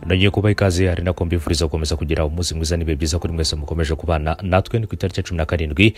Nongeye kubaha ikaze, hari nako mbifuriza gukomeza kugira umunsi mwiza n'ibihe byiza kuri mwese mukomeje kubana natwe. Ni ku itariki ya 17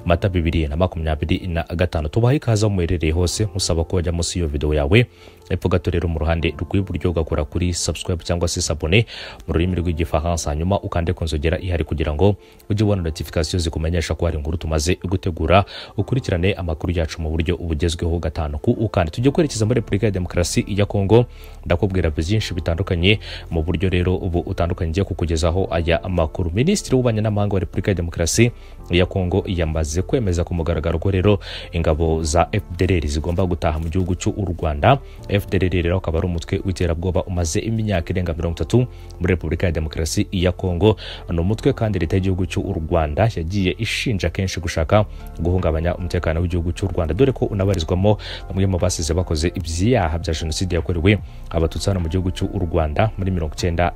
Mata 2025. Tubaha ikaze aho muherereye hose, nkusaba ko wajya munsi y'iyo video yawe epfo gato rero mu ruhande rw'iburyo, ugakora kuri subscribe cyangwa se s'abonner mu rurimi rw'Igifaransa, hanyuma ukande ku nzogera ihari kugira ngo ujye ubona notification zikumenyesha ko hari inkuru tumaze gutegura, ukurikirane amakuru yacu mu buryo bugezweho gatanu ku ukandi. Tujye kwerekeza muri Repubulika ya Demokarasi ya Kongo, ndakubwira byinshi bitandukanye mu buryo rero ubu utandukanye ngiye kukugezaho aya makuru. Minisitiri w'Ububanyi n'Amahanga wa Repubulika ya Demokarasi ya Kongo yamaze kwemeza ku mugaragaro ko rero ingabo za FDLR zigomba gutaha mu gihugu cy'u Rwanda. FDLR rero akaba ari umutwe w'iterabwoba umaze imyaka irenga 30 muri Repubulika ya Demokarasi ya Kongo. Ni umutwe kandi leta y'igihugu cy'u Rwanda yagiye ishinja kenshi gushaka guhungabanya umutekano w'igihugu cy'u Rwanda, dore ko unabarizwamo bamwe mu basize bakoze ibyaha bya jenoside yakorewe Abatutsi hano mu gihugu cy'u Rwanda muri 94.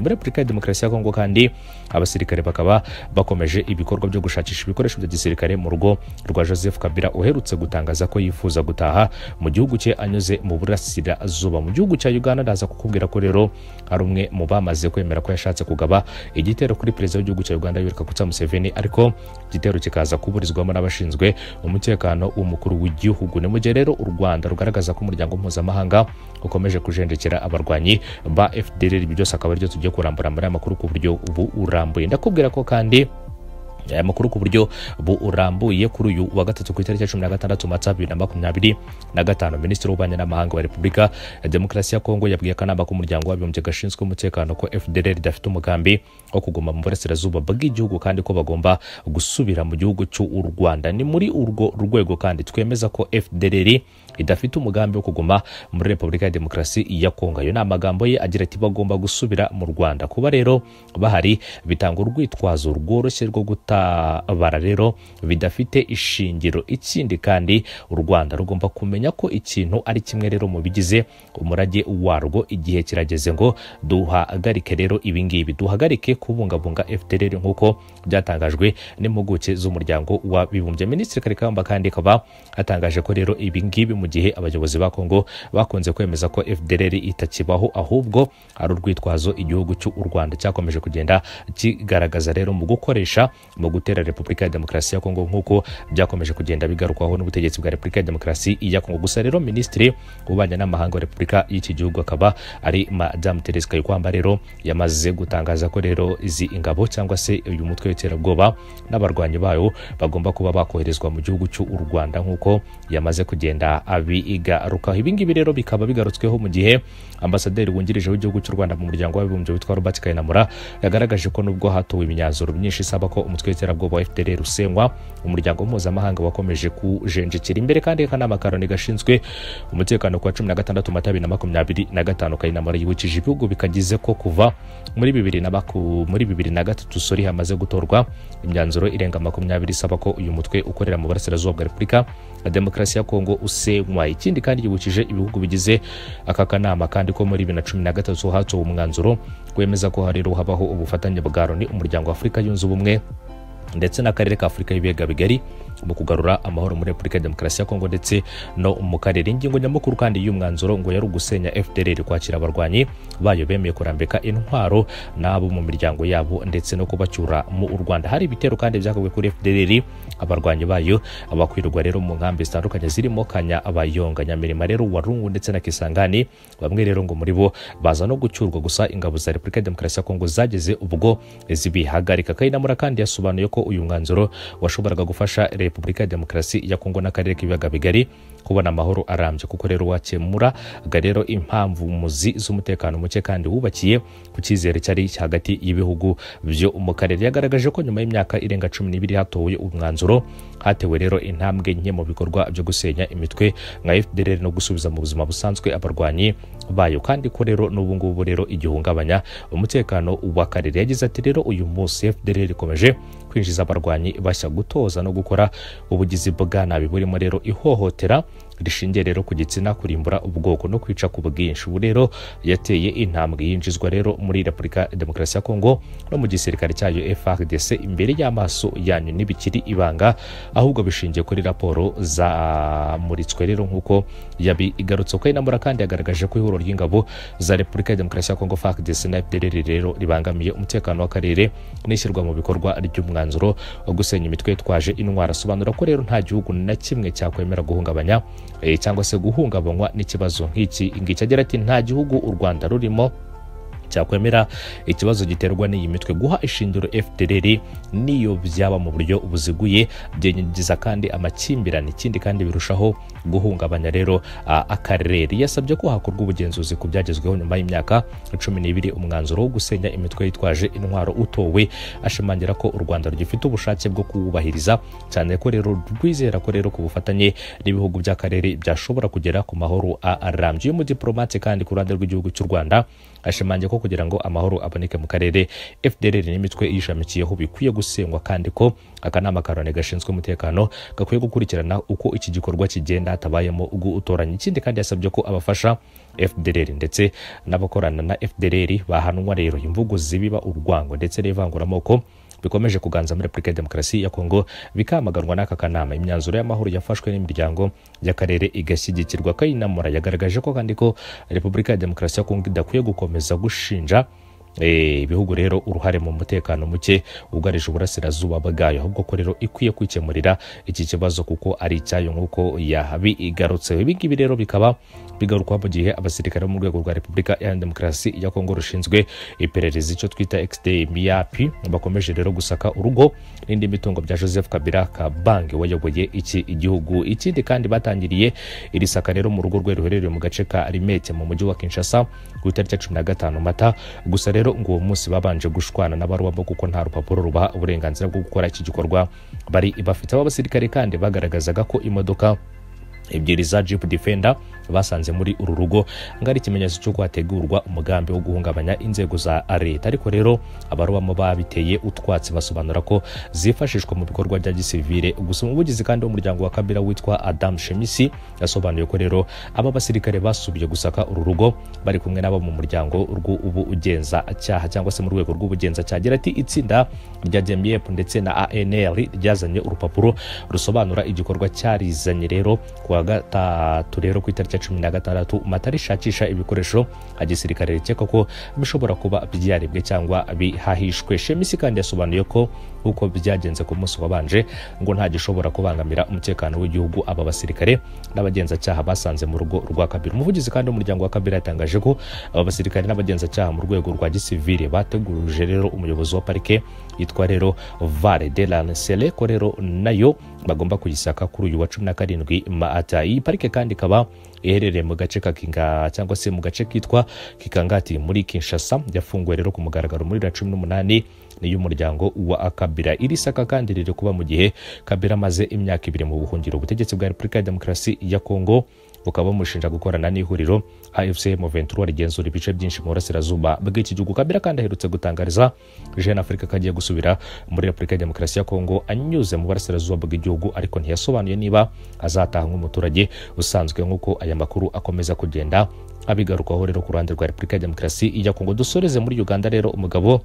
Muri Repubulika ya Demokarasi ya Kongo kandi abasirikare bakaba bakomeje ibikorwa byo gushakisha ibikoresho bya gisirikare mu rugo rwa Joseph Kabila uherutse gutangaza ko yifuza gutaha mu gihugu cye anyuze mu burasirazuba. Mu gihugu cya Uganda ndaza kukubwira ko rero hari umwe mu bamaze kwemera ko yashatse kugaba igitero kuri perezida w'igihugu cya Uganda Yoweri Kaguta Museveni, ariko igitero kikaza kuburizwamo n'abashinzwe umutekano w'umukuru w'igihugu. Ni mu gihe rero u Rwanda rugaragaza ko umuryango mpuzamahanga ukomeje kujenjekera abarwanyi ba FDLR. Ibi byose akaba aribyo tugiye kurambura muri aya makuru ku buryo ubu urambuye. Ndakubwira ko kandi aya makuru ku buryo burambuye kuri uyu wa gatatu ku itariki ya 16 Mata 2025, Minisitiri w'Ububanyi n'Amahanga wa Repubulika ya Demokarasi ya Kongo yabwiye akanama k'Umuryango w'Abibumbye gashinzwe umutekano ko FDLR idafite umugambi wo kuguma mu burasirazuba bw'igihugu kandi ko bagomba gusubira mu gihugu cy'u Rwanda. Ni muri urwo rwego kandi twemeza ko FDLR idafite umugambi wo kuguma muri Repubulika ya Demokarasi ya Kongo. Ayo ni amagambo ye agira ati bagomba gusubira mu Rwanda. Kuba rero bahari bitanga urwitwazo rworoshye rwo gutabara rero bidafite ishingiro. Ikindi kandi u Rwanda rugomba kumenya ko ikintu ari kimwe rero mu bigize umurage warwo. Igihe kirageze ngo duhagarike rero ibingibi, duhagarike kubungabunga FDLR nk'uko byatangajwe n'impuguke z'Umuryango w'Abibumbye. Minisitiri Kalikamba kandi akaba atangaje ko rero ibingibi mu gihe abayobozi ba Kongo bakunze kwemeza ko FDLR itakibaho ahubwo ari urwitwazo igihugu cy'u Rwanda cyakomeje kugenda kigaragaza rero mu gukoresha mu gutera Repubulika ya Demokarasi ya Kongo nk'uko byakomeje kugenda bigarukwaho n'ubutegetsi bwa Repubulika ya Demokarasi ya Kongo. Gusa rero Minisitiri w'Ububanyi n'Amahanga wa Repubulika y'iki gihugu akaba ari Madame Therese Kayikwamba rero yamaze gutangaza ko rero izi ingabo cyangwa se uyu mutwe w'iterabwoba n'abarwanyi bayo bagomba kuba bakoherezwa mu gihugu cy'u Rwanda nk'uko yamaze kugenda abigarukaho. Ibi ngibi rero bikaba bigarutsweho mu gihe ambasaderi wungirije w'igihugu cy'u Rwanda mu Muryango w'Abibumbye witwa Robert Kayinamura yagaragaje ko nubwo hatowe imyanzuro myinshi isaba ko umutwe w'iterabwoba wa FDLR usenywa, umuryango mpuzamahanga wakomeje kujenjekera imbere. Kandi akanama ka Loni gashinzwe umutekano ku wa 16 Mata 2025, Kayinamura yibukije ibihugu bikagize ko kuva muri 2003 sori hamaze gutorwa imyanzuro irenga 20 isaba ko uyu mutwe ukorera mu burasirazuba bwa Repubulika ya Demokarasi ya Kongo usenywa. Ikindi kandi yibukije ibihugu bigize aka kanama kandi ko muri 2013 hatowe umwanzuro wemeza ko rero habaho ubufatanye bwa Loni, Umuryango wa Afurika Yunze Ubumwe ndetse n'akarere ka Afurika y'Ibiyaga Bigari mu kugarura amahoro muri Repubulika ya Demokarasi ya Kongo ndetse no mu karere. Ingingo nyamukuru kandi y'umwanzuro ngo yari ugusenya FDLR, kwakira abarwanyi bayo bemeye kurambika intwaro n'abo mu miryango yabo ndetse no kubacyura mu Rwanda. Hari ibitero kandi byakaguye kuri FDLR, abarwanyi bayo abakwirwa rero mu nkambi zitandukanye zirimo Kanya, Abayonga, Nyamirima rero Warungu ndetse na Kisangani. Bamwe rero ngo muri bo baza no gucyurwa, gusa ingabo za Repubulika ya Demokarasi ya Kongo zageze ubwo zibihagarika. Kayinamura kandi yasobanuye ko uyu mwanzuro washoboraga gufasha Repubulika ya Demokarasi ya Kongo n'akarere k'ibiyaga bigari kubona amahoro arambye, kuko rero wakemura rero impamvu muzi z'umutekano muke kandi wubakiye ku cyizere cyari hagati y'ibihugu byo mu karere. Yagaragaje ko nyuma y'imyaka irenga 12 hatowe umwanzuro, hatewe rero intambwe nke mu bikorwa byo gusenya imitwe nka FDLR no gusubiza mu buzima busanzwe abarwanyi bayo, kandi ko rero n'ubu ngubu rero igihungabanya umutekano w'akarere. Yagize ati rero uyu munsi FDLR ikomeje kwinjiza abarwanyi bashya, gutoza no gukora ubugizi bwa nabi burimo rero ihohotera rishingiye rero ku gitsina, kurimbura ubwoko no kwica ku bwinshi. Ubu rero yateye intambwe yinjizwa rero muri Repubulika Demokarasi ya Kongo no mu gisirikare cyayo FARDC imbere y'amaso yanyu, ntibikiri ibanga ahubwo bishingiye kuri raporo zamuritswe rero nk'uko yabigarutse. Kayinamura kandi yagaragaje ko ihuriro ry'ingabo za Repubulika ya Demokarasi ya Kongo FARDC na FDLR rero ribangamiye umutekano w'akarere n'ishyirwa mu bikorwa ry'umwanzuro wo gusenya imitwe yitwaje intwaro. Asobanura ko rero nta gihugu na kimwe cyakwemera guhungabanya cyangwa se guhungabanywa n'ikibazo nk'iki ngiki. Agira ati nta gihugu u Rwanda rurimo cyakwemera ikibazo giterwa n'iyi mitwe. Guha ishingiro FDLR niyo byaba mu buryo buziguye byenyigiza kandi amakimbirane, ikindi kandi birushaho guhungabanya rero akarere. Yasabye ko hakorwa ubugenzuzi ku byagezweho nyuma y'imyaka 12 umwanzuro wo gusenya imitwe yitwaje intwaro utowe, ashimangira ko u Rwanda rugifite ubushake bwo kuwubahiriza, cyane ko rero rwizera ko rero ku bufatanye n'ibihugu by'akarere byashobora kugera ku mahoro arambye. Uyu mudiplomate kandi ku ruhande rw'igihugu cy'u Rwanda ashimangira ko kugira ngo amahoro aboneke mu karere FDLR n'imitwe yishamikiyeho bikwiye gusengwa, kandi ko akanama ka Loni gashinzwe umutekano gakwiye gukurikirana uko iki gikorwa kigenda hatabayemo gutoranya. Ikindi kandi yasabye ko abafasha FDLR ndetse n'abakorana na FDLR bahanwa rero imvugo zibiba urwango ndetse n'ivanguramoko bikomeje kuganza muri Repubulika ya Demokarasi ya Kongo bikamaganwa n'aka kanama. Imyanzuro y'amahoro yafashwe n'imiryango y'akarere igashyigikirwa. Kayinamura yagaragaje ko kandi ko Repubulika ya Demokarasi ya Kongo idakwiye gukomeza gushinja ibihugu rero uruhare mu mutekano muke ugarije uburasirazuba bwayo, ahubwo ko rero ikwiye kwikemurira iki kibazo kuko ari icyayo nk'uko yabigarutseho. Ibi ngibi rero bikaba bigarukwa mu gihe abasirikare bo mu rwego rwa Repubulika ya Demokarasi ya Kongo rushinzwe iperereza icyo twita XDMIAP bakomeje rero gusaka urugo n'indi mitungo bya Joseph Kabila Kabange wayoboye iki igihugu. Ikindi kandi batangiriye iri saka rero mu rugo rwe ruherereye mu gace ka Limete mu mujyi wa Kinshasa ku itariki 15 Mata. Gusa rero ngo uwo munsi babanje gushwana n'abarwamo kuko nta rupapuro rubaha uburenganzira bwo gukora iki gikorwa bari bafite. Aba basirikare kandi bagaragazaga ko imodoka ebyiri za Jeep Defender basanze muri uru rugo ngo ari ikimenyetso cy'uko hategurwa umugambi wo guhungabanya inzego za leta, ariko rero abarobamo babiteye utwatsi basobanura ko zifashishwa mu bikorwa bya gisivile. Gusa umuvugizi kandi w'umuryango wa Kabila witwa Adam Shemisi yasobanuye ko rero aba basirikare basubiye gusaka uru rugo bari kumwe n'abo mu muryango rw'ubugenzacyaha cyangwa se mu rwego rw'ubugenzacyaha. Agira ati itsinda rya JMF ndetse na ANR ryazanye urupapuro rusobanura igikorwa cyarizanye rero kuwa gatatu rero ku itariki 16 Mata rishakisha ibikoresho agisirikare rikeka ko bishobora kuba byaribwe cyangwa bihahishwe. Shemisi kandi yasobanuye ko uko byagenze ku munsi wabanje ngo nta gishobora kubangamira umutekano w'igihugu aba basirikare n'abagenzacyaha basanze mu rugo rwa Kabila. Umuvugizi kandi w'umuryango wa Kabila yatangaje ko aba basirikare n'abagenzacyaha mu rwego rwa gisivile bateguruje rero umuyobozi wa parike yitwa rero Vale de la Nsele ko rero nayo bagomba kuyisaka kuri uyu wa 17 Mata. Iyi parike kandi ikaba iherereye mu gace ka Kinga cyangwa se mu gace kitwa Kikangati muri Kinshasa. Yafunguwe rero ku mugaragaro muri 2018 n'iy'umuryango wa Kabila. Iri saka kandi riri kuba mu gihe Kabila amaze imyaka 2 mu buhungiro. Ubutegetsi bwa Repubulika ya Demokarasi ya Kongo bukaba bumushinja gukorana n'ihuriro AFC M23 rigenzura ibice byinshi mu burasirazuba bw'iki gihugu. Kabila kandi aherutse gutangariza Jeune Afrique ko agiye gusubira muri Repubulika ya Demokarasi ya Kongo anyuze mu burasirazuba bw'igihugu, ariko ntiyasobanuye niba azataha nk'umuturage usanzwe nk'uko aya makuru akomeza kugenda abigarukaho rero ku ruhande rwa Repubulika ya Demokarasi ya Kongo. Dusoreze muri Uganda rero umugabo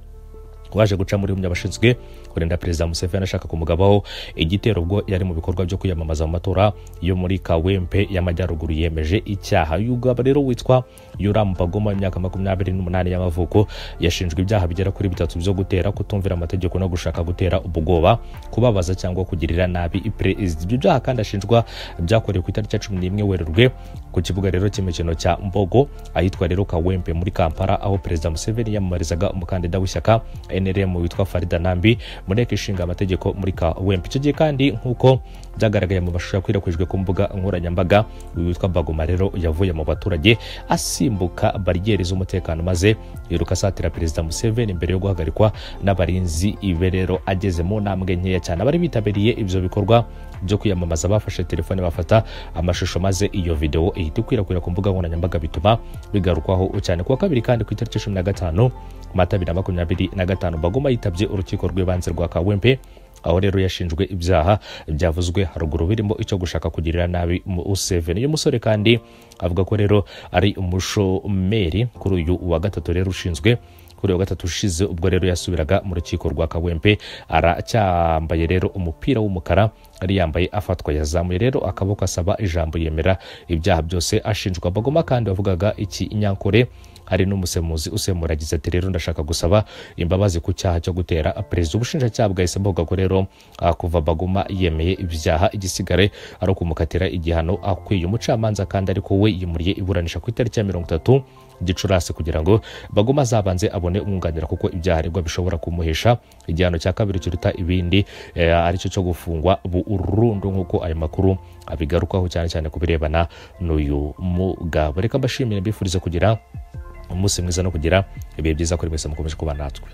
waje guca muri umwe abashinzwe kurinda Perezida Museveni ashaka kumugabaho igitero ubwo yari mu bikorwa byo kwiyamamaza mu matora yo muri Kawempe y'Amajyaruguru yemeje icyaha. Yugaba rero witwa Yoram Bagoma imyaka 28 y'amavuko yashinjwe ibyaha bigera kuri 3 byo gutera, kutumvira amategeko no gushaka gutera ubwoba, kubabaza cyangwa kugirira nabi perezida. Ibyo byaha kandi ashinjwa byakorewe ku itariki 11 Werurwe ku kibuga rero cy'imikino cya Mbogo ahitwa rero Kawempe muri Kampala, aho Perezida Museveni yamamarizaga umukandida w'ishyaka NRM witwa Farida Nambi mu nteko ishinga amategeko muri Kawempe. Icyo gihe kandi nk'uko byagaragaye mu mashusho yakwirakwijwe ku mbuga nkoranyambaga, uyu witwa Bagoma rero yavuye mu baturage asimbuka bariyeri z'umutekano maze yiruka asatira Perezida Museveni mbere yo guhagarikwa n'abarinzi ibe rero ageze mu ntambwe nkeya cyane. Abari bitabiriye ibyo bikorwa byo kwiyamamaza bafashe telefone bafata amashusho maze iyo video ihita ikwirakwira ku mbuga nkoranyambaga bituma bigarukwaho cyane. Kuwa kabiri kandi ku itariki 15 Mata 2025 Bagoma yitabye urukiko rw'ibanze rwa Kawempe Aho rero yashinjwe ibyaha byavuzwe haruguru birimo icyo gushaka kugirira nabi Museveni. Uyu musore kandi avuga ko rero ari umushomeri. Kuri uyu wa gatatu rero ushinzwe kuri uyu wa gatatu ushize, ubwo rero yasubiraga mu rukiko rwa Kawempe aracyambaye rero umupira w'umukara yari yambaye afatwa, yazamuye rero akaboko asaba ijambo, yemera ibyaha byose ashinjwa. Baguma kandi wavugaga iki Inyankore hari n'umusemuzi usemura, agize ati rero ndashaka gusaba imbabazi ku cyaha cyo gutera perezida. Ubushinjacyaha bwahise buvuga ko rero kuva Baguma yemeye ibyaha, igisigare ari ukumukatira igihano akwiye. Umucamanza kandi ariko we yimuriye iburanisha ku itariki ya 30 Gicurasi kugira ngo Baguma azabanze abone umwunganira, kuko ibyaha aregwa bishobora kumuhesha igihano cya kabiri kiruta ibindi, aricyo cyo gufungwa burundu, nk'uko ayo makuru abigarukaho cyane cyane ku birebana n'uyu mugabo. Reka mbashimire, mbifurize kugira umunsi mwiza no kugira ibihe byiza kuri mwese mukomeje kuba natwe.